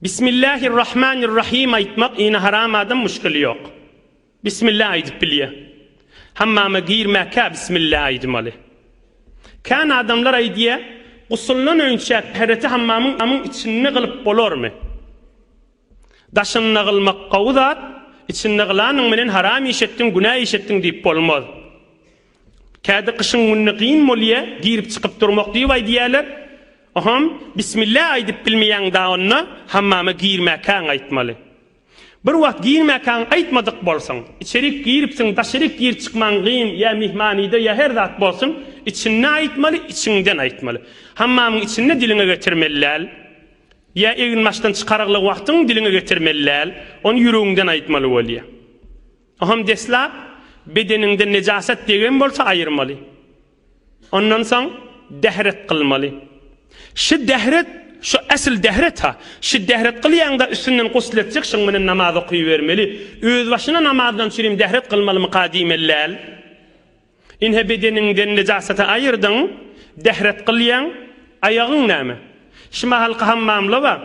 Bismillahirrahmanirrahim aýtmak ine haram adam muşkili ýok. Bismillah aýdyp bilýä. Hammama girmäkä bismillah aýdymaly. Kän adamlar aýdýa, gusuldan öňçä pereti hammamyň içinde gylyp bolarmy? Daşynda gylmak gowy zat, içinde gylanyň bilen haram iş etdiň, günä iş etdiň diýip bolmaz. Käde gyşyň gününe gyn bolýa, girip çykyp durmak diýip aýdýalar. Oham, Bismillah aýdyp bilmeýäň da onda hammama girmäkäň aýtmaly. Bir wagt girmäkäň aýtmadyk bolsaň, içerik giripsiň, daşaryk girip çykmaň gyn, ýa myhmanyda ýa her zat bolsun, içinde aýtmaly, içiňden aýtmaly. Hammamyň içinde diliňe getirmeli däl. Ýa eginbaşdan çykarygly wagtyň diliňe getirmeli däl, ony ýüregiňden aýtmaly bolýa. Oham deslap bedeniňde nejasat degen bolsa aýyrmaly. Ondan soň dähret kylmaly. Şi dähret, şu äsl dähret-ha. Şi dähret kylýaňda üstünden gusl etjek, şyň bilen namaz okybermeli. Özbaşyna namazdan çürim dähret kylmalymyka diýmeli däl. Inhe bedeniňden nejasaty aýyrdyň, dähret kylýaň, aýagyň näme? Şi mahalky hammamla bar.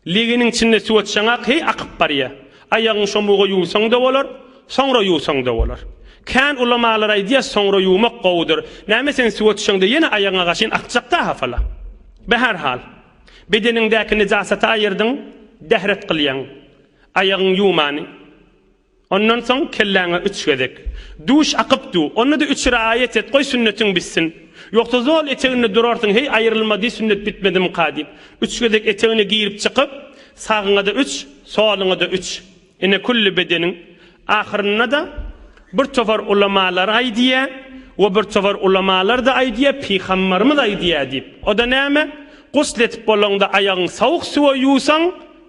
Legeniň içinde suw atsaňak heý akyp barýa. Aýagyňy şomuga ýuwsaň-da bolar, soňra ýuwsaň-da bolar. Kän ulamalar aýdýa soňra ýuwmak gowudyr. Näme sen suwa düşeňde ýene aýagyňa gaşyn akjak-da hafala. Behärhal, bedeniňdäki nejasaty aýyrdyň, dähret kylýaň. Aýagyň ýuwmany. Ondan soň kelläňe üç gezek. Duş akyp du. Onda-da üç raýat et, goý sünnetiň bitsin. Ýogsa zol eteginde durarsyň, heý aýrylmady, sünnet bitmedimika diýip. Üç gezek etegine girip çykyp, sagyňa-da üç, soluňa-da üç. Ine külli bedeniň. Ahyrynda-da bir topar ulamalar aýdýa we bir topar ulamalar-da aýdýa, pygambarymyz aýdýa diýip. O-da näme? Gusl etip bolaňda aýagyň sowuk suwa ýuwsaň,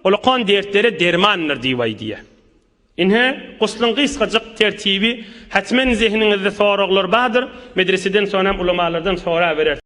ulakan dertlere dermandyr diýip aýdýa. Ine, guslyň gysgajyk tertibi, hetmen zehiniňizde soraglar bardyr, medreseden sonam ulamalardan soraberersiniz.